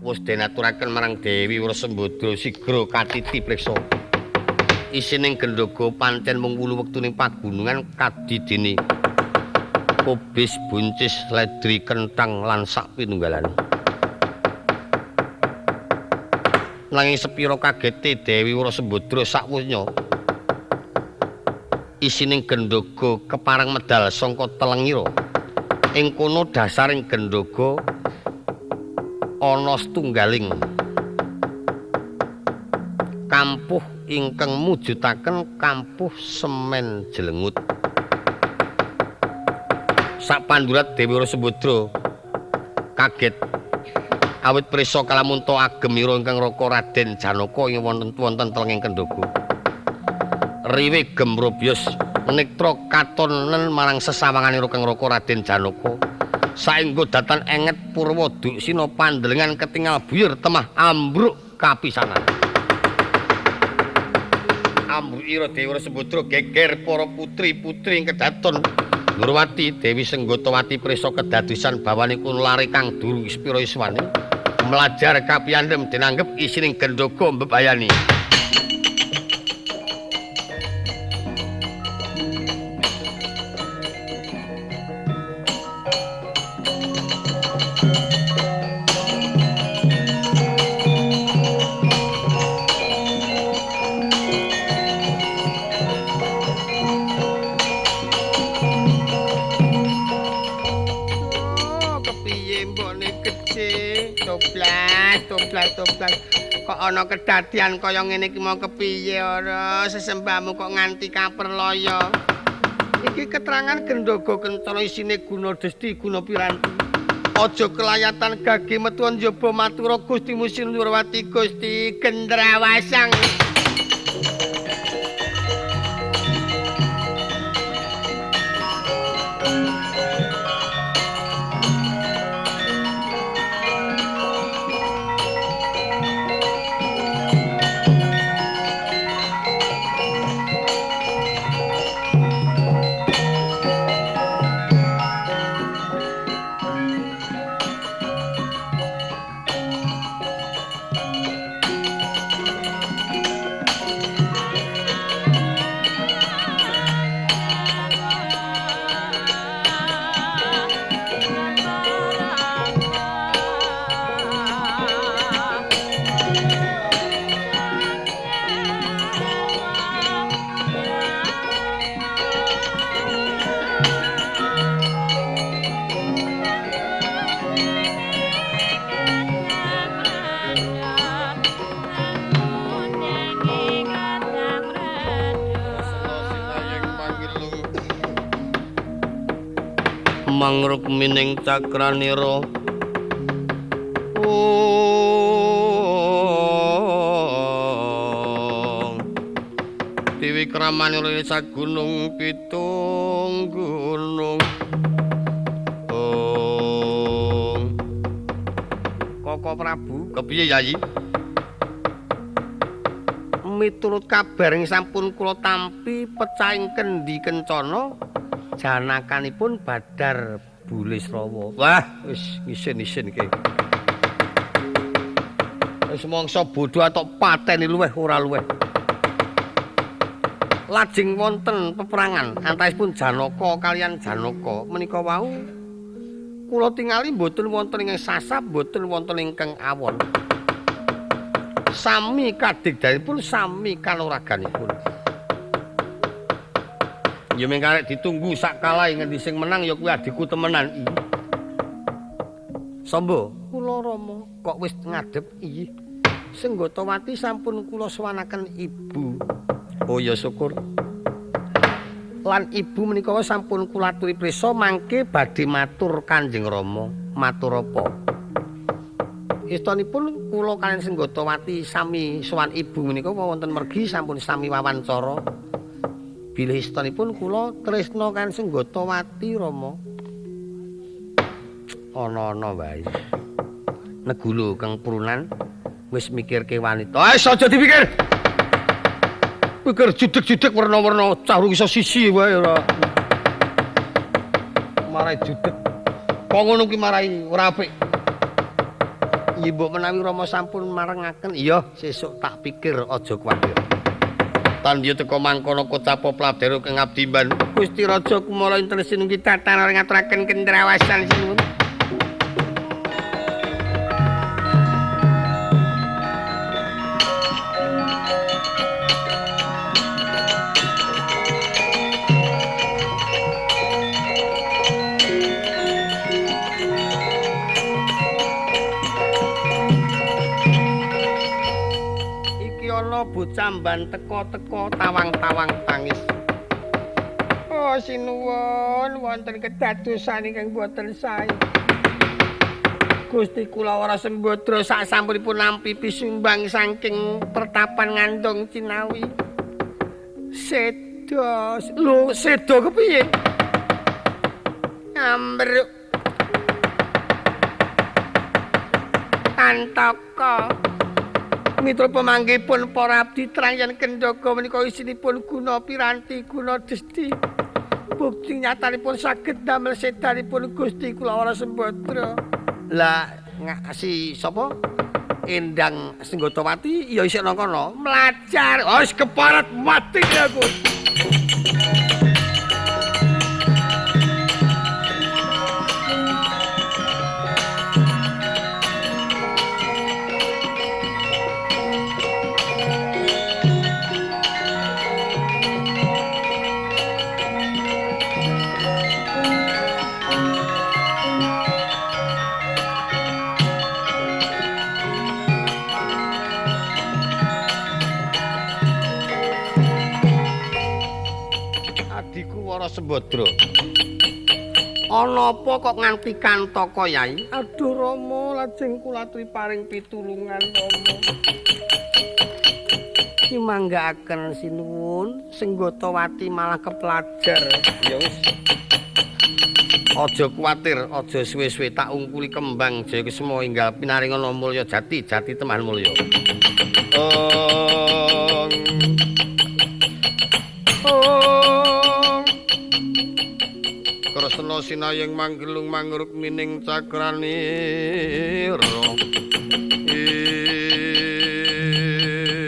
Wis den aturaken marang Dewi Wrasambodra sigra katiti priksa. Isining gendhoga pancen mung wulu wektuning pagunungan kadidene kobis, buncis, ledri, kenthang lan sak pinunggalane. Nanging sepira kagete Dewi Wrasambodra sakwusnya isining gendhoga kepareng medal sangka telengira. Ing kono dasaring gendhoga ana setunggaling kampuh ingkang mujudaken kampuh semen jlengut. Sapandurat Dewi Wrasambodra kaget awit prisa kalamunta agemira ingkang raka Raden Janaka ing wonten telenging kendhoga. Riwe gemrobyos nektra katonen marang sesawanganira kang raka Raden Janaka. Saengga datan enget purwa duksina pandelengan ketingal buyur temah ambruk kapisanan. Ambrukira Dewi Wrasambodra geger para putri-putri ing kedaton. Nurwati Dewi Senggotawati prisa kedadosan bawanipun lare kang durung sepira iswane mlajar kapiyandhem dinanggep isining gendhoga mbebayani. Kok ana kedadian kaya ngene iki mau kepiye ora sesembahmu kok nganti kaperlaya. Iki keterangan gendhoga kencana isine guna desti guna piranti. Aja kelayatan gage metu njaba matura Gusti Musin Nurwati Gusti Gendrawasang. Mangrukmining cakranira Dewi kramanira sagunung pitung gunung. Koko Prabu, kepiye Yayi? Miturut kabar ing sampun kula tampi pecahing kendi kencana janakanipun Badar Bulisrawa. Wah, wis ngisin-isin iki. Wis mangsa bodho atok pateni luweh ora luweh. Lajeng wonten peperangan antawisipun Janaka kaliyan Janaka menika wau kula tingali mboten wonten ingkang sasab, mboten wonten ingkang awon. Sami kadigdayanipun, sami kanuraganipun. Ya mung karek ditunggu sak kalahe ngendi sing menang ya kuwi adikku temenan iki. Sombo, kula Rama kok wis ngadhep iki. Senggotawati sampun kula sowanaken ibu. Oh ya syukur. Lan ibu menika sampun kula aturi prisa mangke badhe matur Kanjeng Rama. Matur apa? Istonipun kula kaliyan Senggotawati sami sowan ibu menika wonten mergi sampun sami wawancara. Bilih istonipun kula tresna kaliyan Senggotawati Rama. Ana-ana wae. Negulu kang prunan wis mikirke wanita. Wis aja dipikir. Pikir judeg-judeg werna-werna cah rung iso sisi wae ora. Marai judeg. Kok ngono ki marai ora apik. Nggih mbok menawi Rama sampun marengaken. Iya, sesuk tak pikir aja kuwatir. Tandya teka mangkono kocapa pladero kang abdi mban. Gusti Raja Kumala inten sinunggi tatanan ngaturaken kendrawasan sinuwun. Bocah mban teka-teka tawang-tawang tangis. Oh sinuwun, wonten kedadosan ingkang boten sae. Gusti kula ora sembadra sak sampunipun nampi pisumbang saking pertapan Ngandong Cinawi. Seda, lho seda kepiye? Ambruk. Kantaka. Mitra pemanggihipun para abdi terang yen kendhaga menika isinipun guna piranti guna desti. Bukti nyatanipun saged damel sedanipun Gusti kula Wara Sembadra. Lah si sapa? Endang Senggatawati ya isih nang kono. Mlajar, wis keparat mati aku. Sembadra. Ana apa kok nganti kantaka, Yai? Aduh Rama, lajeng kula aturi paring pitulungan Rama. Nyumanggaaken sinuwun, Senggatawati malah keplajar. Ya wis. Aja kuwatir, aja suwe-suwe tak ungkuli kembang Jaya Kesuma enggal pinaringana mulya jati, jati teman mulya. Ong. Ong. Kresna sinayeng manggelung mangruk mining cakranira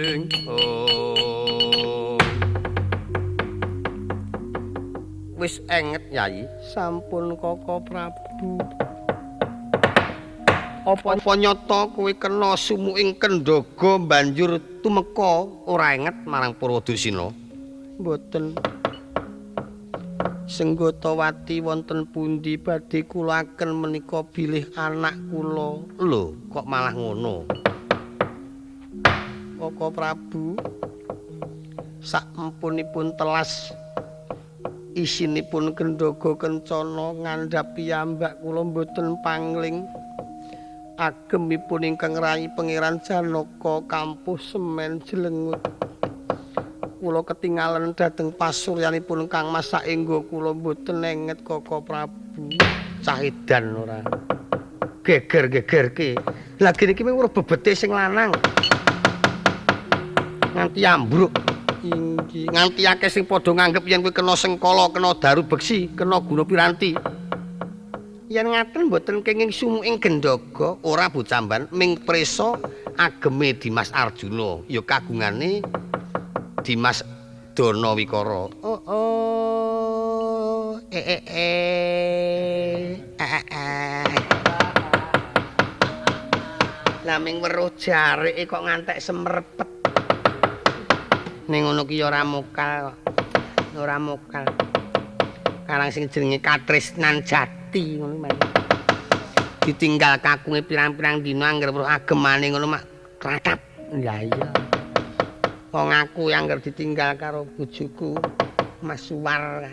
ing oh. Wis enget Yai, sampun Koko Prabu. Apa nyata kowe kena sumuking kendhaga banjur tumeka ora enget marang Purwadusina? Mboten. Senggatawati wonten pundi badhe kula aken menika bilih anak kula. Lho, kok malah ngono? Koko Prabu, sasampunipun telas isinipun kendhaga kencana ngandhap piyambak kula mboten pangling. Agemipun ingkang rai Pangeran Janaka kampuh semen jlengut. Kula ketinggalan dhateng pasuryanipun Kang Mas saengga kula mboten enget Koko Prabu. Cah edan ora. Geger-gegerke. Lah gene iki weruh bebete sing lanang. Nganti ambruk. Inggih. Nganti akeh sing padha nganggep yen kowe kena sengkala, kena daru beksi, kena guna piranti. Yen ngaten mboten kenging sumuking gendhaga, ora bocah mban ming prisa ageme Dimas Arjuna, ya kagungane Dimas Danawikara. Oh oh eh eh eh eh eh. Lah ming weruh jarike kok ngantek semerpet. Ning ngono ki ya ora mokal kok. Ora mokal. Karang sing jenenge katresnan jati ngono men. Ditinggal kakunge pirang-pirang dina angger weruh agemane ngono mak tratap. Lah iya. Wong aku angger ditinggal karo bojoku Mas Suwar.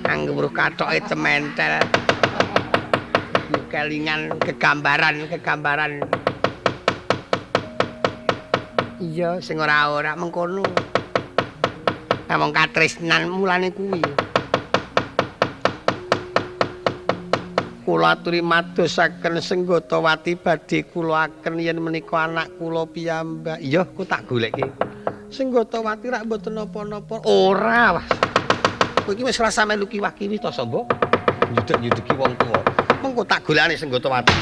Angger weruh kathoke cementel. Kelingan kegambaran-kegambaran. Iya, sing ora-ora mengkono. Namung katresnan mulane kuwi. Kula aturi madosaken Senggatawati badhe kula aken yen menika anak kula piyambak. Iya, ku tak goleki. Senggatawati rak mboten napa-napa. Ora, Mas. Kowe iki wis rasa melu kiwah-kiwi to, Samba? Nyudek-nyudeki wong tuwa. Mengko tak golekane Senggotawati.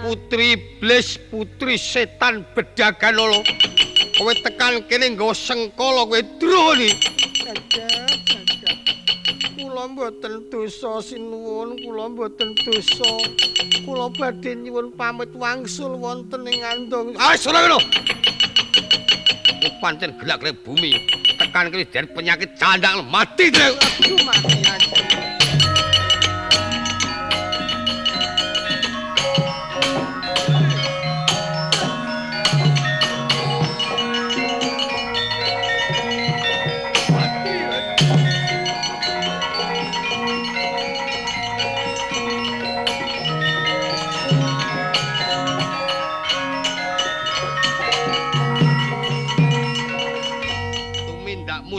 Putri iblis, putri setan bedaganala. Kowe tekan kene nggawa sengkala kowe droni. Kula mboten dosa sinuwun, kula mboten dosa. Kula badhe nyuwun pamit wangsul wonten ing Andong. Ah, ora ngono. Kowe pancen gelak-gelak bumi. Tekan kene dari penyakit candang mati. Aduh, mati aku.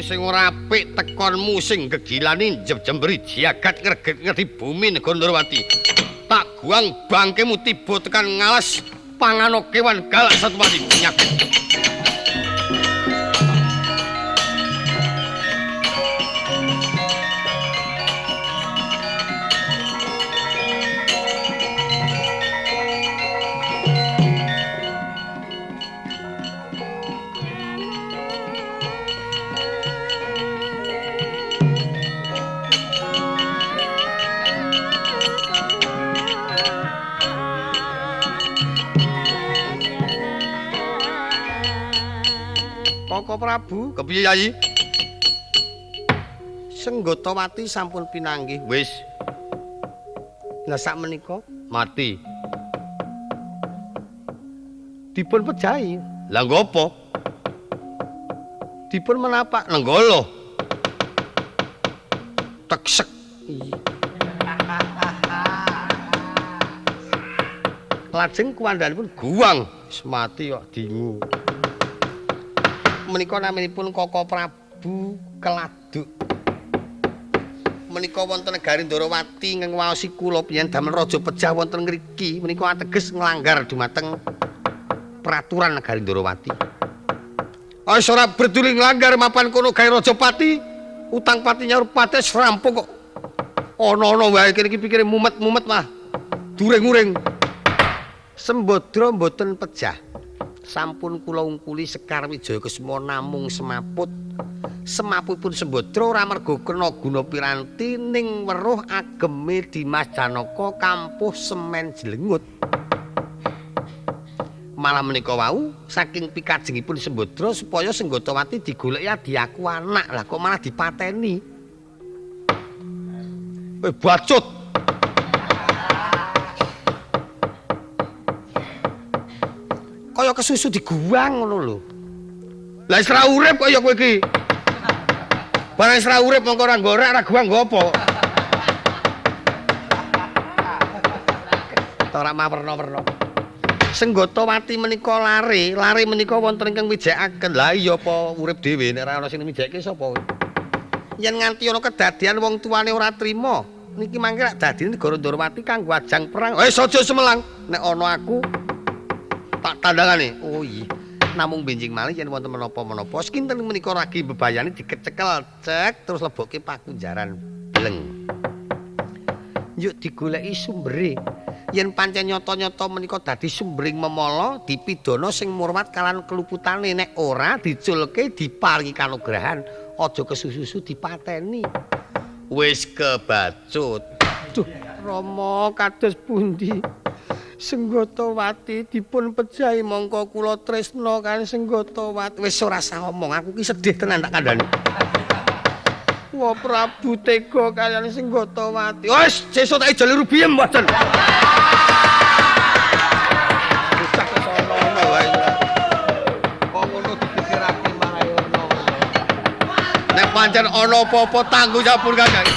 Sing ora apik tekonmu sing gegilani jemberi jagat ngreget-ngerti bumi negara Ndorowati. Tak guang bangkemu tiba tekan ngalas pangano kewan galak satuwati penyakit. Koko Prabu, kepiye Yayi? Senggotawati sampun pinanggih. Wis. Lah sak menika mati. Dipun pejahi. Lah nggo apa? Dipun menapak nenggala. Teksek. Lajeng kuwandhanipun guwang, wis mati kok dingu. Menika naminipun Koko Prabu Keladuk. Menika wonten negari Ndorowati ingkang waosi kula piyen damel raja pejah wonten ngriki. Menika ateges nglanggar dumateng peraturan negari Ndorowati. Wis ora berduli nglanggar mapan kono gawe raja pati, utang pati nyaur pates rampung kok. Ana-ana wae kene iki pikire mumet-mumet mah. During-uring. Sembadra mboten pejah. Sampun kula ungkuli Sekar Wijaya Kusuma namung semaput. Semaputipun Sembadra ora merga kena guna piranti ning weruh ageme Dimas Janaka kampuh semen jlengut. Malah menika wau saking pikajengipun Sembadra supaya Senggotawati digoleki adiaku anak, lah kok malah dipateni. Bacut. Kaya kesusu diguwang ngono lho. Lah wis ra urip kaya kowe iki. Barang wis ra urip mongko ora nggorek ora guwang nggo apa. Ora mawerna-werna. Senggotawati menika lare, lare menika wonten ingkang wijekaken. Lah iya apa urip dhewe nek ora ana sing mijekke sapa? Yen nganti ana kedadian wong tuane ora trima, niki mangke lak dadine negara Ndorowati kanggo ajang perang. Wis aja semelang, nek ana aku tak tandangane. Oh iya. Namung benjing malih yen wonten menapa-menapa sekinten menika ragi bebayane dikecekel cek terus lebokke pakunjaran bleng. Yuk digoleki sumbere. Yen pancen nyata-nyata menika dadi sumbering memala dipidana sing murwat kalan keluputane, nek ora diculke diparingi kanugrahan, aja kesusu-susu dipateni. Wis kebacut. Duh, Rama kados pundi? Senggatawati dipun pejahi mongko kula tresna kan Senggatawati. Wis ora usah omong, aku ki sedih tenan tak kandhani. Wa Prabu tega kaliyan Senggatawati. Wis sesuk tak ijoli rubiem mboten. Bocah kesono wae. Kok ngono dipikirake marai ono. Nek pancen ana apa-apa tanggung jawab kandhani.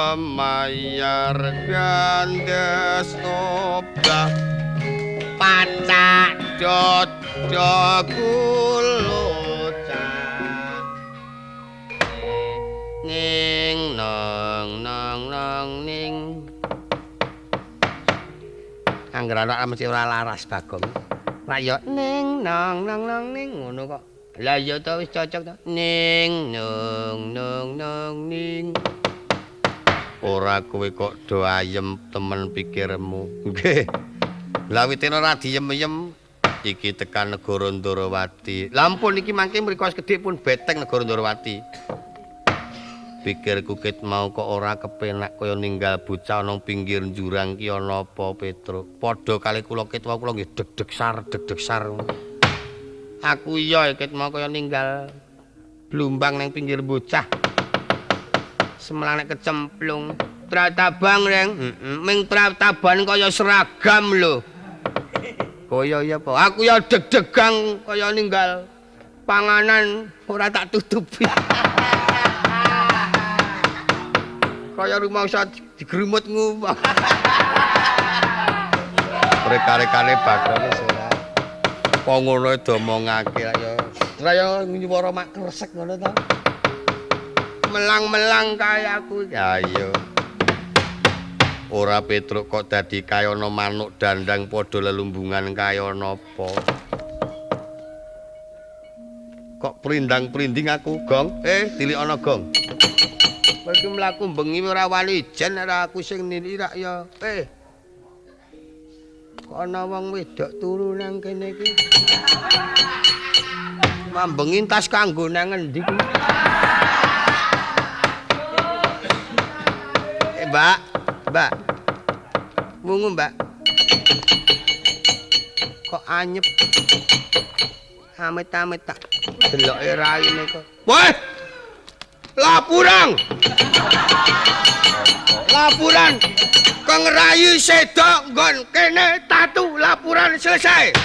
Semayar gandes obah pacak dodo kulucak ning nong nong nong ning. Angger anak mesti ora laras Bagong. Lah ya ning nong nong nong ning ngono kok. Lah ya to wis cocok to. Ning nong nong nong ning. Ora kowe kok do ayem temen pikirmu. Nggih. Lah witene ora diyem-yem iki tekan negara Ndarawati. Lah ampun iki mangke mriku wis gedhe pun beteng negara Ndarawati. Pikirku ket mau kok ora kepenak kaya ninggal bocah ana pinggir jurang ki ana apa Petruk. Padha kali kula ket wau kula nggih deg-deg sar deg-deg sar. Aku iya ket mau kaya ninggal blumbang nang pinggir bocah. Semelang nek kecemplung tratabang reng, ming trataban kaya seragam lho. Kaya ya apa? Aku ya deg-degan kaya ninggal panganan ora tak tutupi. Kaya rumangsa digrumut nguwah. Reka-rekane Bagong wis ora. Kok ngono domongake ya. Ora ya nyuwara mak kresek ngono to. Melang-melang kaya aku. Ya iya. Ora Petruk kok dadi kaya ana manuk dandang padha lelumbungan kaya napa. Kok prindang-prinding aku, Gong? Tilik ana Gong. Kowe iki mlaku bengi ora wani ijen ora aku sing nili rak ya. Kok ana wong wedok turu nang kene iki. Mambengi tas kanggo nang endi ki? Mbak, Mbak. Wungu, Mbak. Kok anyep. Amit-amit tak deloke raine kok. Woi! Lapuran. Lapuran. Kang rayi sedok nggon kene tatu lapuran selesai.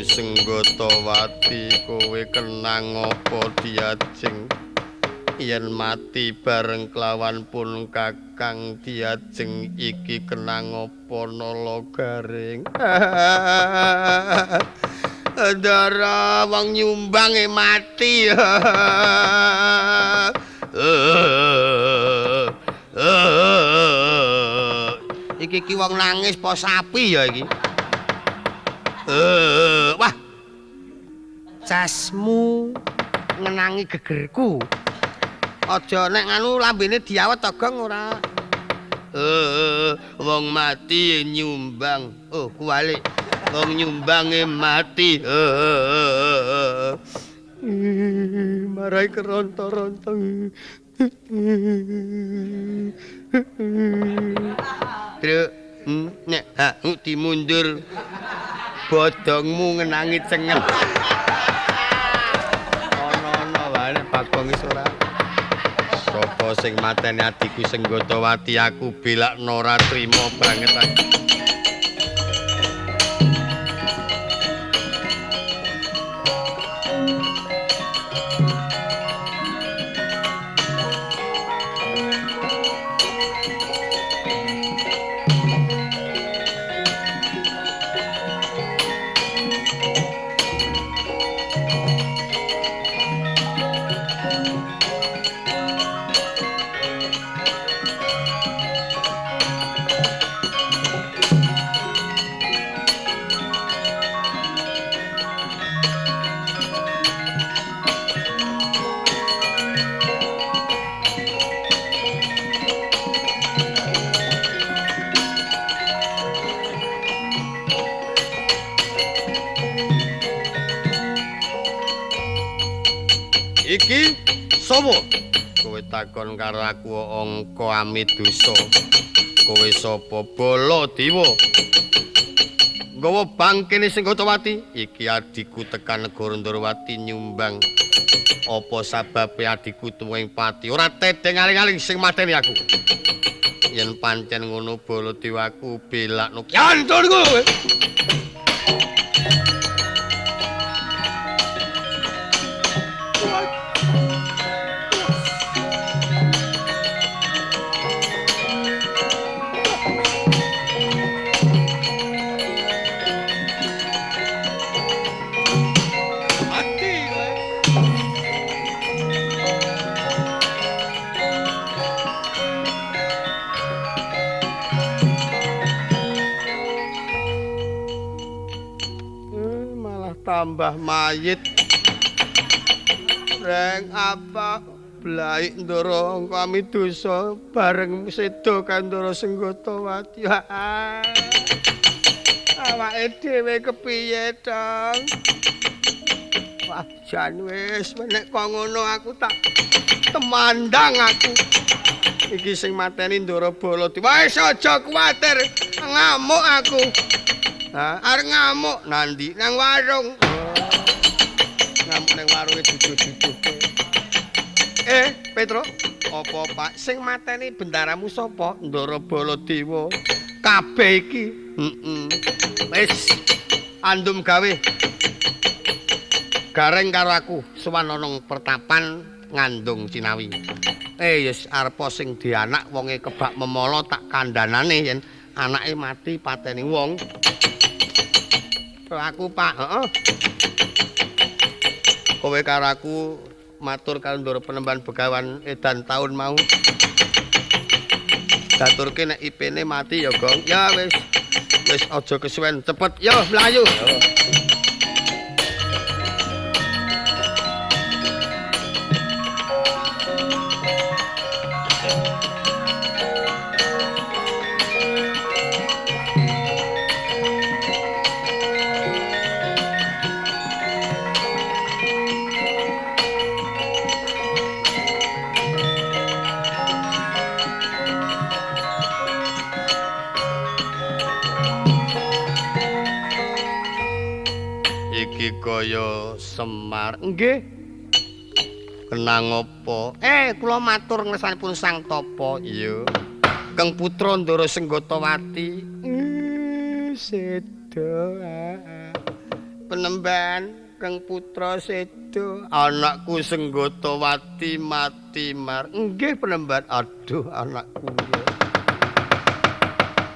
Senggatawati kowe kenang apa diajeng yen mati bareng kelawan pun kakang diajeng iki kenang apa nala garing. Ndara wong nyumbange mati. Iki ki wong nangis apa sapi ya iki? Wah. Casmu ngenangi gegerku. Aja nek nganu lambene diawet to, Gong ora. Wong mati nyumbang. Oh, kuwalik. Wong nyumbange mati. Marai keronto-ronto. Truk, Nek ha dimundur. Bodongmu ngenangi cengen. Ana-ana wae nek Bagong wis ora. Sapa sing mateni adhiku Senggatawati aku belakno ora trima banget aku. Iki sapa? Kowe takon karo aku angka Amidosa. Kowe sapa? Baladewa. Nggawa bangkene Senggatawati. Iki adhiku tekan negara Ndorowati nyumbang. Apa sababe adhiku tuwa ing pati? Ora tedeng aling-aling sing mateni aku. Yen pancen ngono Baladewa aku belakno. Yandon kowe. Tambah mayit. Reng apa blaik Ndara Amidosa bareng seda kandara Senggatawati. Awake dhewe kepiye dong? Wah, jan wis nek kok ngono aku tak temandang aku. Iki sing mateni Ndara Baladewa. Wis aja kuwatir, ngamuk aku. Ha, arep ngamuk nandi nang warung. Ngamuk nang warunge duduh-duduh. Petro, apa Pak sing mateni bendaramu sapa? Ndara Baladewa. Kabeh iki. Heeh. Wis andum gawe. Gareng karo aku sowan ana pertapan ngandung Cinawi. Yes arepa sing dianak wonge kebak memala tak kandhanane yen anake mati pateni wong. Aku Pak, heeh. Kowe karo aku matur karo Ndara Penemban Begawan edan taun mau. Daturke nek IP-ne mati ya, Gong. Ya wis. Wis aja kesuwen, cepet yo mlayu. Kaya Semar. Nggih. Kenang apa? Kula matur ngersanipun Sang Tapa. Iya. Keng putra Ndara Senggatawati. Sedo. Penemban Keng putra sedo. Anakku Senggatawati mati mar. Nggih penemban. Aduh anakku.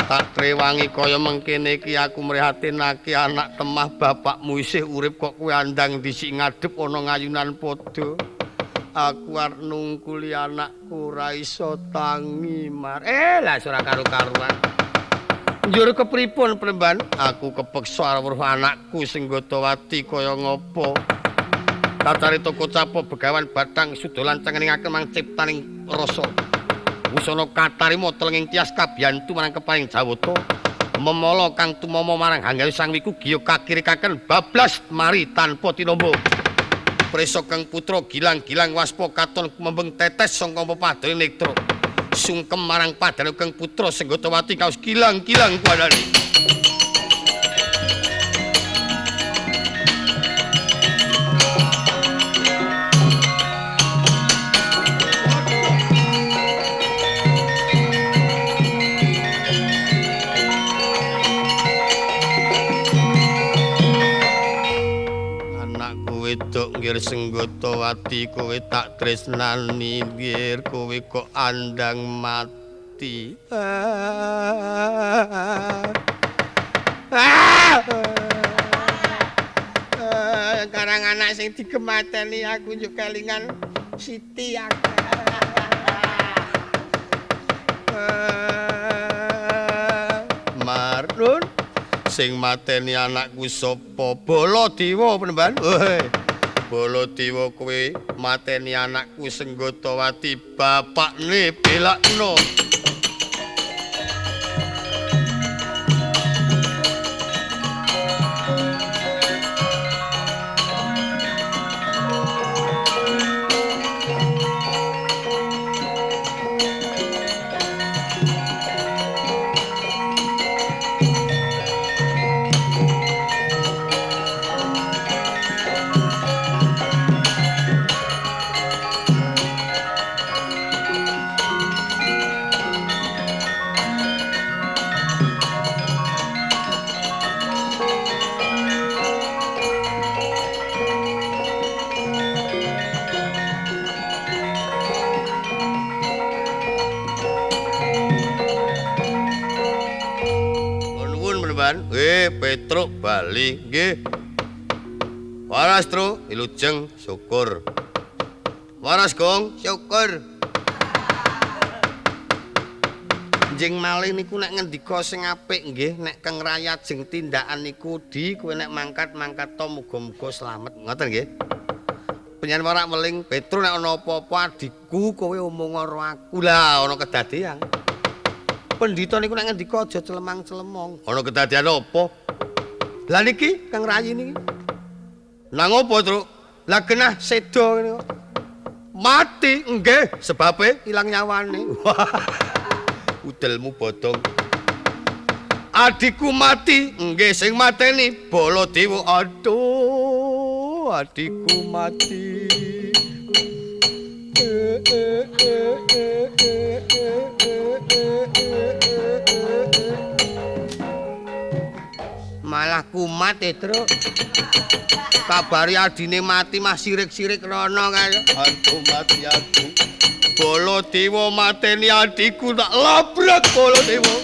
Tak trewangi kaya mengkene iki aku mrihatinake anak temah bapakmu isih urip kok kowe andang dhisik ngadhep ana ngayunan padha. Aku arep nungkuli anakku ora iso tangi mar. Lah ora karu-karuan. Njur kepripun Penemban? Aku kepeksa arep weruh anakku Senggatawati kaya ngopo. Tacarita kocapa Begawan Bathang suda lan cengeningaken mang ciptaning rasa. Busana katarima telenging tias kabiyantu marang kepaing Jawata. Memala kang tumama marang Hanggayu Sang Wiku giya kakirikaken bablas mari tanpa tinamba. Prisa Kang Putra gilang-gilang waspa katon kumembeng tetes sangka pepadane netra. Sungkem marang padane Kang Putra Senggotawati kaos kilang-kilang kuanane. Wedok nggir Senggotawati kowe tak tresnani nggir kowe kok andang mati. Karang anak sing digemateni aku njuk kelingan Siti aku. Marun sing mateni anakku sapa? Baladewa penemban. Baladewa kowe mateni anakku Senggotawati bapakne belakno. Petruk bali nggih. Waras Tru, wilujeng syukur. Waras Gong, syukur. Njing malih niku nek ngendika sing apik nggih, nek Kang Raya jeng tindakan niku di kowe nek mangkat-mangkat to muga-muga slamet. Ngoten nggih. Penyen warak weling Petruk nek ana apa-apa adikku kowe omong karo aku. Lah ana kedadean. Pendhita niku nek ngendika aja celemang-celemong. Ana kedadean apa? Lah niki Kang Rayi niki. Nang apa, Truk? Lah genah sedo ngene kok. Mati nggih, sebabe ilang nyawane. Udelmu bodong. Adikku mati, nggih sing mateni Baladewa. Aduh, adikku mati. Malah kumat e, Truk. Kabari adine mati mah sirik-sirik rono kae. Aduh mati aku. Baladewa mateni adikku tak labrak Baladewa.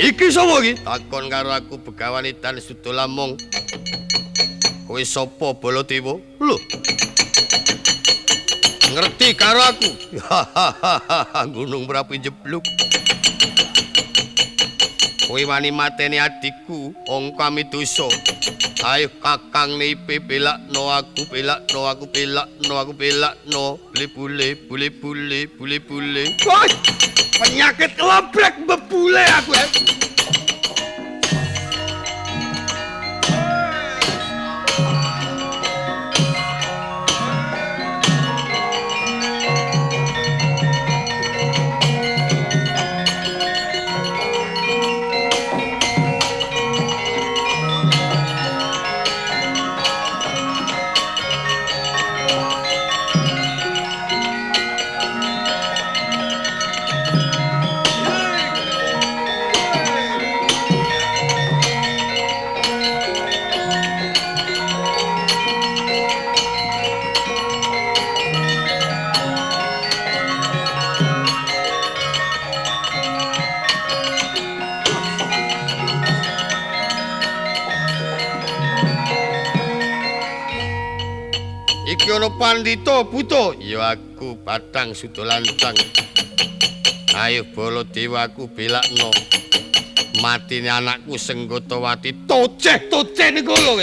Iki sapa iki? Takon karo aku Begawan Edan Sudolamung. Kowe sapa Baladewa? Lho. Ngerti karo aku. Gunung Merapi jeblok. Kowe wani mateni adikku, angka midosa. Ayo kakang nipe belakno aku, belakno aku, belakno aku, belakno. Bule bule bule bule bule. Penyakit lebrek bebule aku. Iki ana pandhita buta. Ya aku Bathang Suda Lancang. Ayo Baladewa aku belakno. Matine anakku Senggotawati. Toceh toceh niku lho.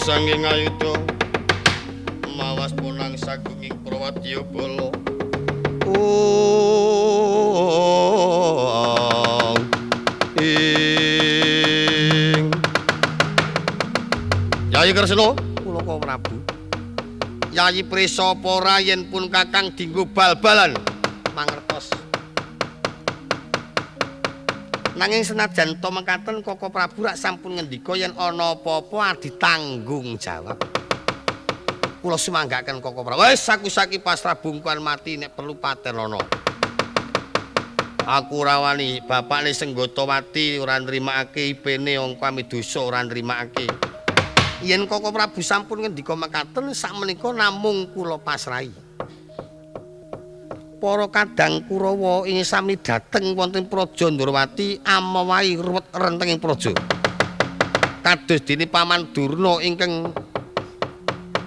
Sanging ayuda mawas ponang sagunging prawadya bala. Ing Yayi Kresna, kula Koko Prabu. Yayi prisa apa ora yen pun kakang dinggo bal-balan mangertos. Nanging senajan to mekaten Koko Prabu rak sampun ngendika yen ana apa-apa ditanggung jawab. Kula sumanggaken Koko Prabu. Wis aku saiki pasrah bungkuan mati nek perlu patenono. Aku ora wani bapakne Senggotawati ora nrimakake ipene angka amidosa ora nrimakake. Yen Koko Prabu sampun ngendika mekaten sakmenika namung kula pasrahi. Para kadang Kurawa ing sami dhateng wonten Praja Ndorowati amewahi ruwet rentenging praja. Kados dene Paman Durna ingkang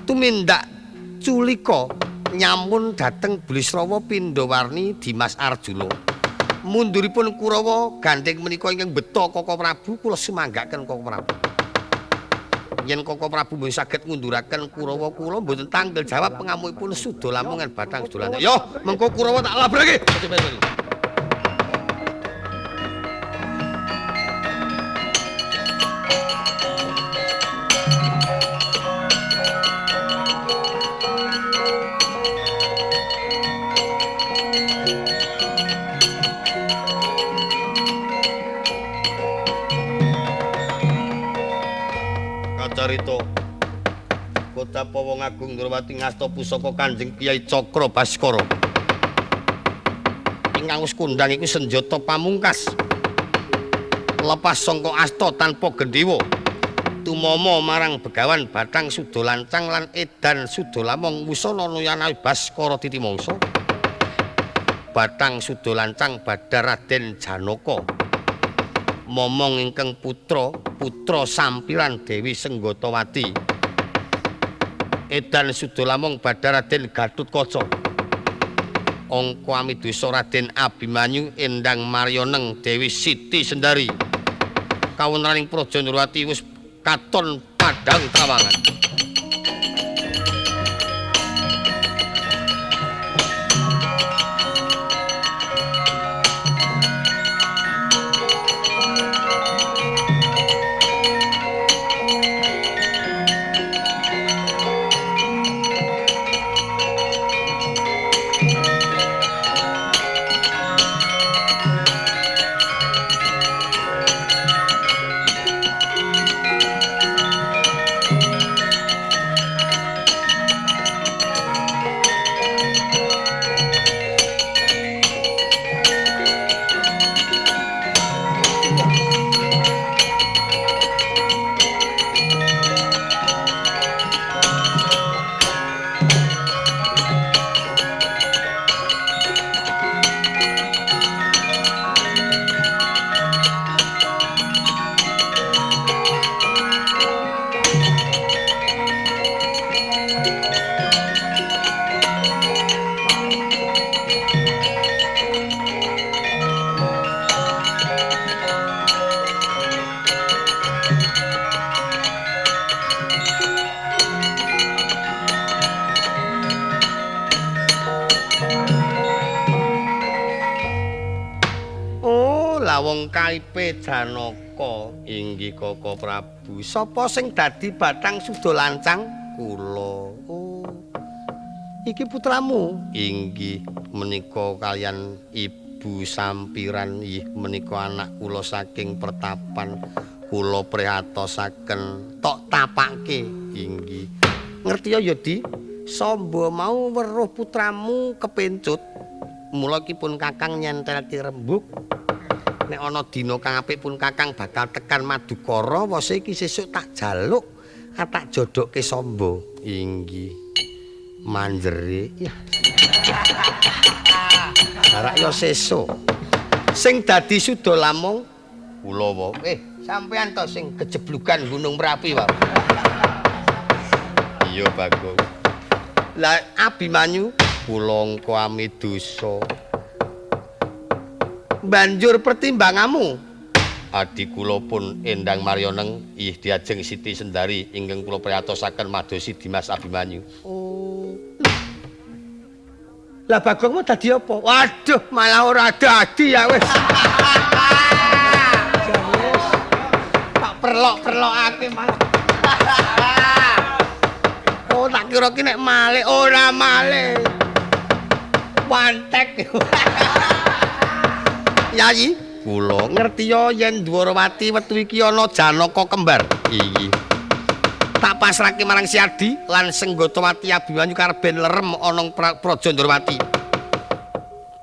tumindak culika nyamun dhateng Bulisrawa pindhawarni Dimas Arjuna. Munduripun Kurawa gandheng menika ingkang beto Koko Prabu kula sumanggaken Koko Prabu. Yen Koko Prabu mboten saged ngunduraken Kurawa kula mboten tanggal jawab pengamukipun Suda Lamongan Bathang Suda Lancang. Yo, mengko Kurawa tak labrake. Carita Kota Pawong Agung Ndorowati ngasta pusaka Kanjeng Kyai Cakra Baskara. Ingkang wis kondhang iku senjata pamungkas. Lepas sangka asta tanpa gendhewa. Tumama marang Begawan Bathang Suda Lancang lan Edan Suda Lamong wusana nuyana Baskara titimangsa. Bathang Suda Lancang badha Raden Janaka. Momong ingkang putra putra sampiran Dewi Senggotawati. Edan Suda Lamong badha Raden Gatotkaca. Angka amidosa Raden Abimanyu endang maryoneng Dewi Siti Sendari. Kawontenaning Praja Ndorowati wis katon padhang trawangan. Lawong kaipe Janaka. Inggih Koko Prabu. Sapa sing dadi batang suda lancang? Kula. Oh. Iki putramu? Inggih, menika kaliyan Ibu Sampiran. Ih, menika anak kula saking pertapan. Kula prihatosaken tok tapake. Inggih. Ngerti ya, Di? Samba mau weruh putramu kepencut. Mula iki pun Kakang nyentelke rembug. Nek ana dina kang apik pun Kakang bakal tekan Madukara, wose iki sesuk tak jaluk, tak jodohke Samba. Inggih. Manjere. Ya. Barak ya sesuk. Sing dadi suda lamung kula wae. Sampeyan to sing kejeblugan Gunung Merapi, Pak. Iya, Bagong. Lah Abimanyu kula engko amidosa. Banjur pertimbanganmu. Adi kula pun Endang Maryoneng ih diajeng Siti Sendari ingkang kula priyatosaken madosi Dimas Abimanyu. Oh. Lah Bagongmu dadi apa? Waduh, malah ora dadi ya wis. Tak perlok-perlokake malah. Oh, tak kira ki nek male ora male. Wantek. Yayi, kula ngerti ya yen Dwarawati wektu iki ana Janaka kembar. Iki. Tak pasrahke marang Si Adi lan Senggotawati Abimanyu karben lerem ana Praja Ndrawati.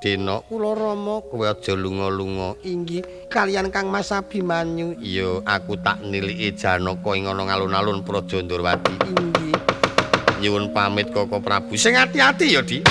Dena kula Rama, kowe aja lunga-lunga. Inggih, kaliyan Kang Mas Abimanyu. Iya, aku tak niliki Janaka ing ana alun-alun Praja Ndrawati. Inggih. Nyuwun pamit Koko Prabu. Sing ati-ati ya, Di.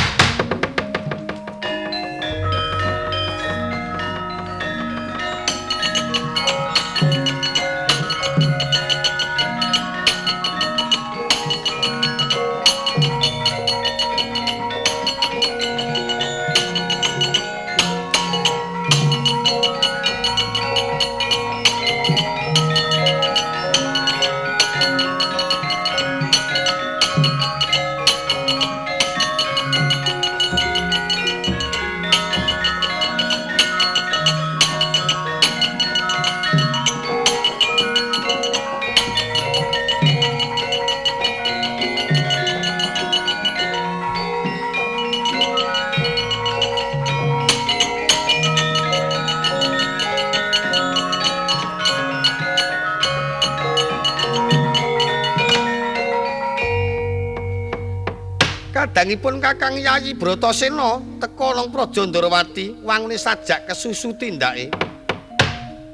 Kadangipun Kakang Yayi Bratasena teka nang Praja Ndrawati, wangune sajak kesusu tindake.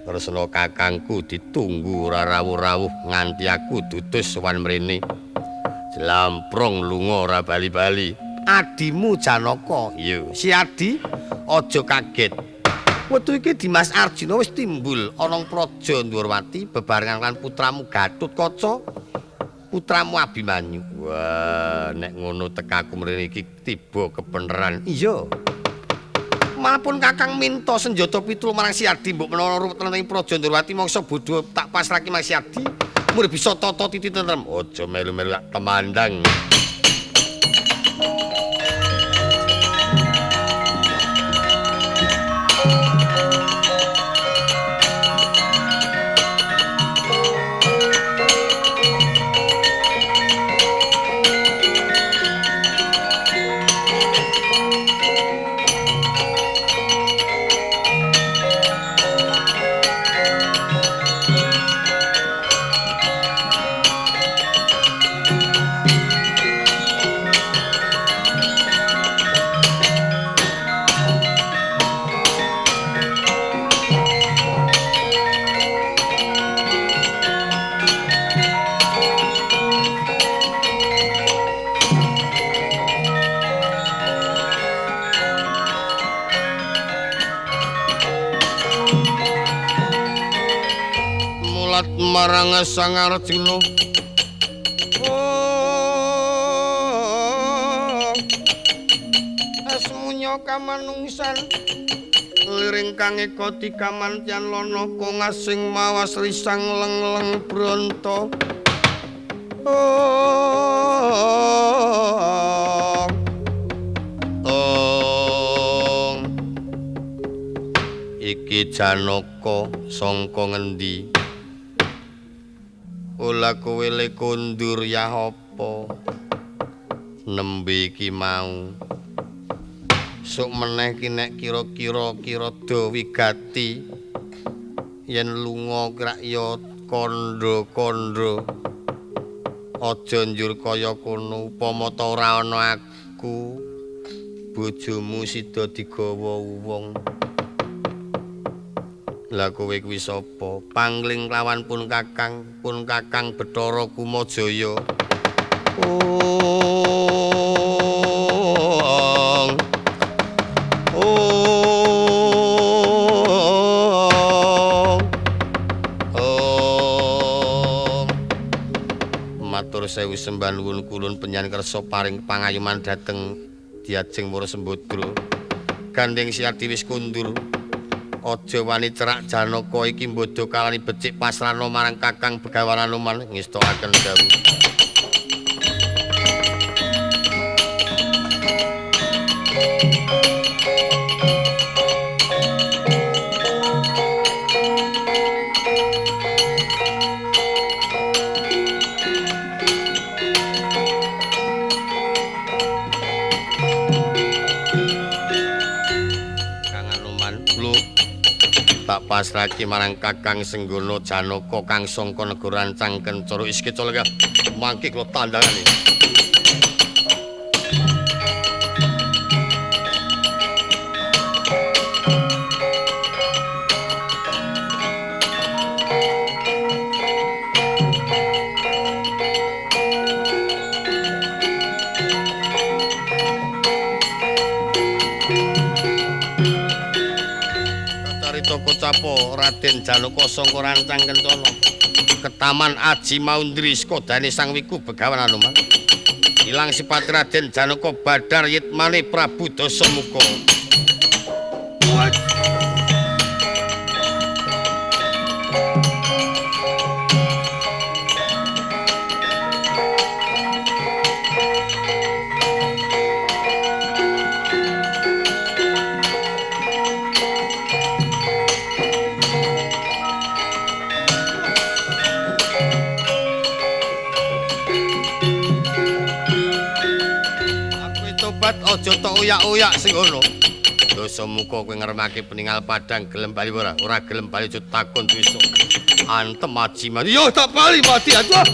Tresna kakangku ditunggu ora rawuh-rawuh nganti aku dutus sowan mrene. Jlamprong lunga ora bali-bali. Adimu Janaka. Iya, Si Adi aja kaget. Wektu iki Dimas Arjuna wis timbul ana Praja Ndrawati bebarengan lan putramu Gatotkaca, putramu Abimanyu. Wah, nek ngono tekaku mrene iki tiba kebeneran. Iya. Malapun Kakang minta senjata pitu marang Si Adi, mbok menawa ruwet ing Praja Ndrawati mangsa bodho tak pasrahke marang Si Adi, mur bisa tata titi tentrem. Aja melu-melu tak temandang. Marang Sang Arjuna. Oh, asmunya kamanungsan liring kang eka dikamantyan lonaka ngasing mawas risang leng-leng bronto. Oh, oh, iki Iki Janaka sangka ngendi? Ola kowe le kondur ya apa? Nembe iki mau. Sok meneh ki nek kira-kira kirada wigati yen lunga krak ya kandha-kandha. Aja njur kaya kono, upama ta ora ana aku bojomu sida digawa wong. Lah kowe kuwi sapa? Pangling lawan pun Kakang Bathara Kumajaya. Matur sewu sembah nuwun kulun panjenengan kersa paring pangayuman dhateng Diajeng Wara Sembadra. Gandeng Siadi wis kundur. Aja wani cerak Janaka iki mbodho kalani becik pasrana marang Kakang Begawan Anoman ngestokaken dawuh. Pasrahke marang Kakang Senggono Janaka kang sangka negara Rancang Kencana iski colega mangke kula tandangane. Kocapo Raden Janaka sangka Rancang Kencana ketaman Aji Maundri sekodane Sang Wiku Begawan Anoman. Ilang sifat Raden Janaka badar yitmane Prabu Dasamuka. Aja tok uyak-uyak sing ngono. Dasamuka kowe ngremake peningal padang gelem bali ora? Ora gelem bali aja takon dosa. Antem aji mati. Yo tak bali mati aduh.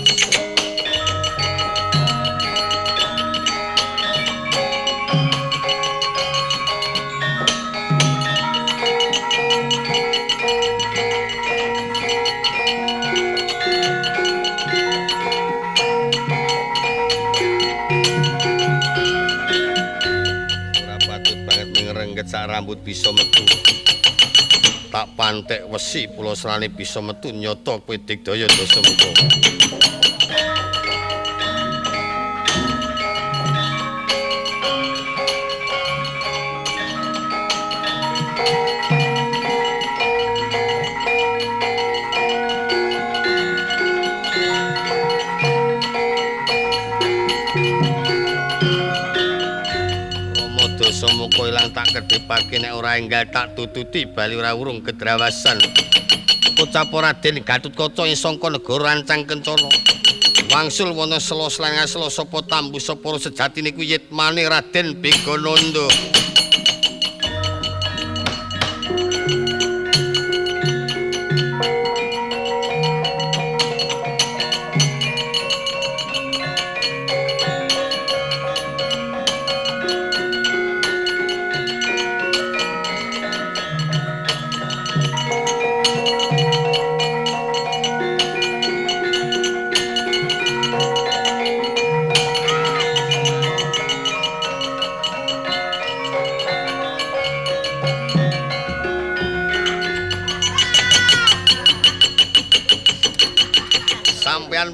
Sak rambut bisa metu. Tak pantek wesi pulosrane bisa metu nyata kowe digdaya Dasamuka. Dasamuka ilang tak kedhepake nek ora enggal tak tututi bali ora urung kedrawasan. Ucap Raden Gatotkaca ing sangka negara Rancang Kencana. Wangsul wonten sela slangan sela sapa tambu sapa sejatine kuwi yitmane Raden Begananda.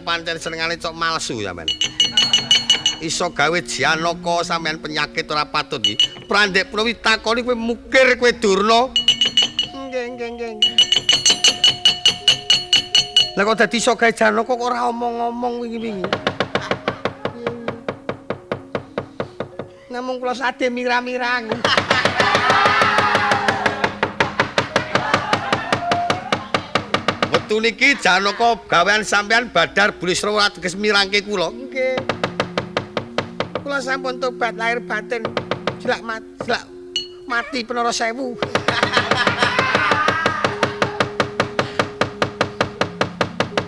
Pancen senengane cok malsu sampean. Iso gawe Janaka sampean penyakit ora patut iki. Prandek Prawi takoni kowe mukir kowe Durna. Nggih nggih nggih. Lah kok dadi iso gawe Janaka kok ora omong-omong wingi-wingi. Namung kula sade mirang-mirang. Wektu niki Janaka gawean sampean Badar Bulisrawa teges mirangke kula. Nggih. Kula sampun tobat lahir batin. Jelak mati penara sewu.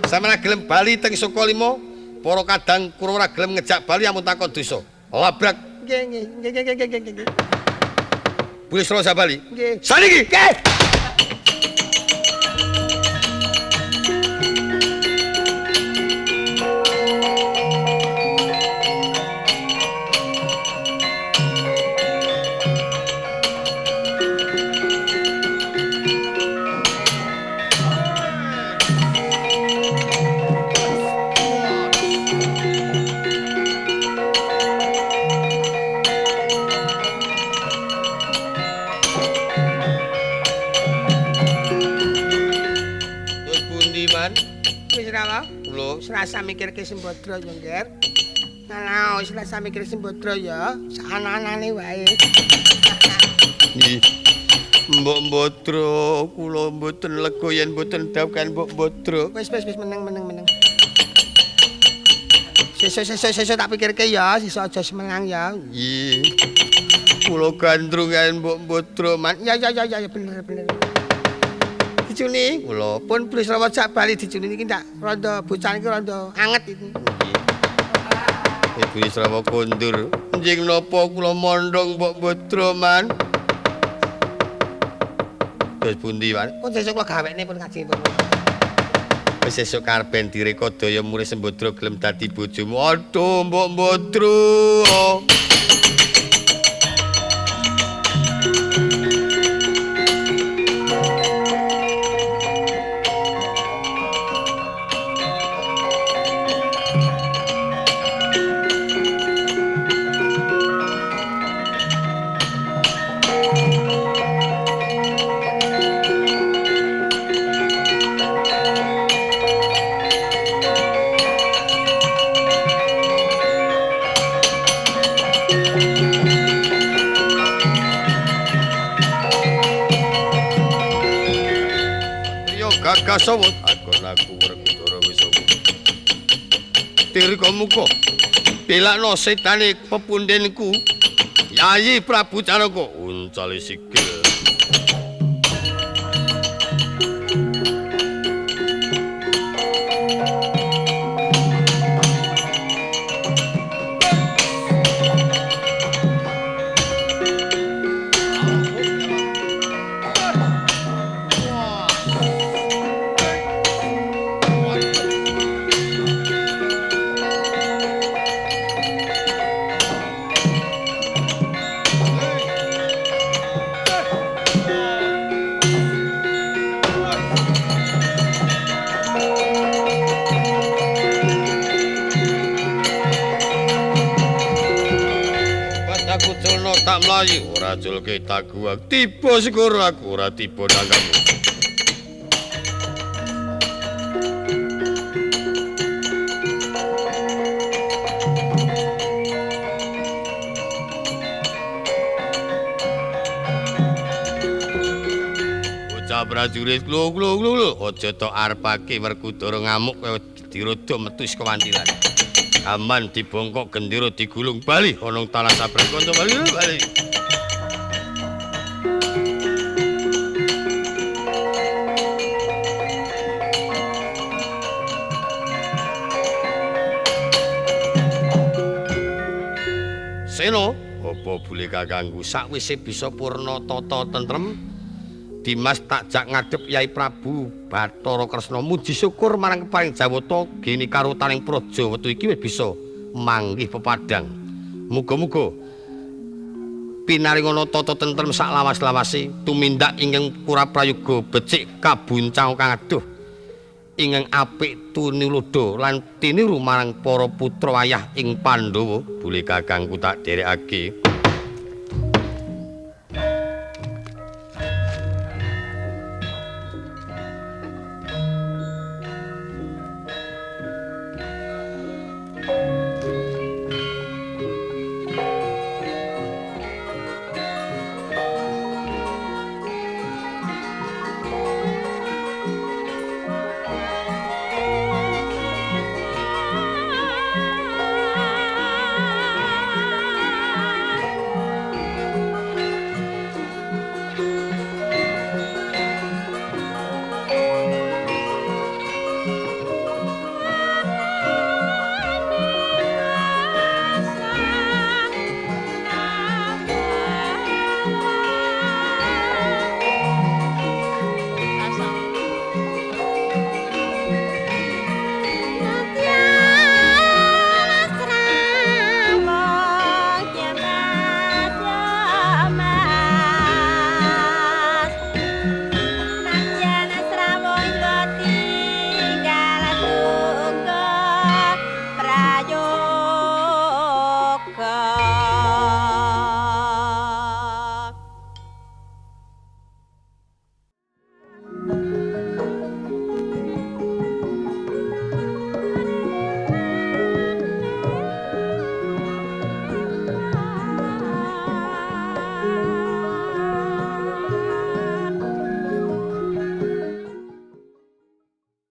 Sampeyan gelem bali teng Sukalima, para kadang Kurawa gelem ngejak bali amun takon dosa. Labrak. Nggih nggih nggih nggih nggih. Bulisrawa bali. Nggih. Saniki. Nggih. Wis rasa mikirke Sembadra ya, Nger. Nah, wis rasa mikir Sembadra ya, sak-anane wae. Nggih. Mbok Mbadra, kula mboten lega yen mboten dawuhan Mbok Mbadra. Wis wis wis meneng meneng meneng. Sesuk sesuk sesuk tak pikirke ya, sesuk aja semenang ya. Nggih. Kula gandrungan Mbok Mbadra, Man. Ya ya ya ya bener bener. Dicuni kula pun Bulisrawa jak bali dicuni niki ndak rondo bocah niki rondo anget iki. Nggih. Bulisrawa kondur. Njing napa kula mondhong Mbok Mbadra, Man? Terus pundi, Man? Pun sesuk kula gawekne pun kaji pun. Wis sesuk karben direkodaya murid Sembadra gelem dadi bojomu. Aduh, Mbok Mbadra. Kasawut akon aku Werkudara wis apa. Tirka muka belakno setane pepundhenku Yayi Prabu Janaka uncale sikil. Ora culke taguwak tiba syukur aku ora tiba nangkamu. Bocah prajurit klo klo klo aja tok arepake Werkudara ngamuk kaya dirodok metu saka wantilan. Aman dibongkok gendera digulung bali ana tanah sabrang kanca bali bali. Seno, apa bule kakangku sakwise bisa purna tata tentrem Dimas tak jak ngadhep Yai Prabu Bathara Kresna muji syukur marang keparing Jawata geni karutaning praja wektu iki wis bisa manggih pepadang. Muga-muga pinaringana tata tentrem sak lawas-lawase tumindak ingkang kuraprayoga becik kabuncang kang aduh ingkang apik tuniluda lan tiniru marang para putra ayah ing Pandhawa. Bule kakangku tak dherekake.